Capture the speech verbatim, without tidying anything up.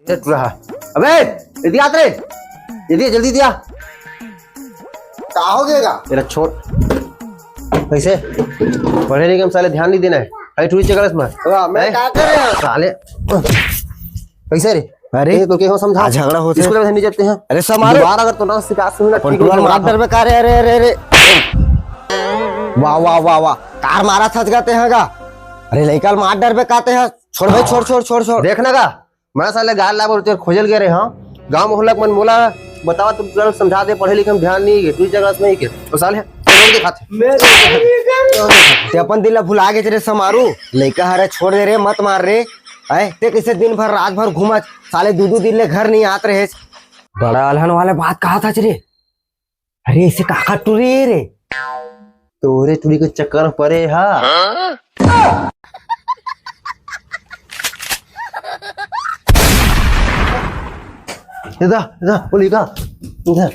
चल रहा। अबे, जल्दी आत रे, जल्दी, जल्दी दिया। का हो गया? तेरा छोड़। कैसे? पढ़े लिखे में साले ध्यान नहीं देना है। अरे टूरी चकलस में। वाह, मैं हैं? का कर रहे हैं? साले। कैसे रे? अरे, ये तो के हो समझा? आ झगड़ा होते स्कूल में नहीं जाते हैं। अरे समारो। दोबारा अगर तो ना शिकायत सुनना, ठीक पंटुआ नहीं मार होगा। डर बेकार है। अरे, अरे, अरे। वाह, वाह, वाह, वाह। कार मारा सच गाते हैं गा। अरे लइका ल मार डर बेकाते हैं। छोड़ भाई, छोड़, छोड़, छोड़, छोड़। देखना का, मैं साले गाल लाबर तेरे खोजल गए रहे, हाँ। गांव मोहल्ला के मन मोला बतावा, तुम तुरंत समझा दे, पढ़े लिखे में ध्यान नहीं है, दूसरी जगह से नहीं के। तो साले, रोक दे खाते। ते अपन दिल ला भुला गे रे समारू। लइका हरे, छोड़ दे रे, मत मार रे। आए, ते कैसे दिन भर, रात भर घूमत, साले दू दू दिन ले घर नहीं आत रहे। बड़ा अलहन वाले बात कहा था रे। अरे, इसे काका टूरी रे? तोरे टूरी के चक्कर में परे हा। इधर, इधर, बोली का? इधर।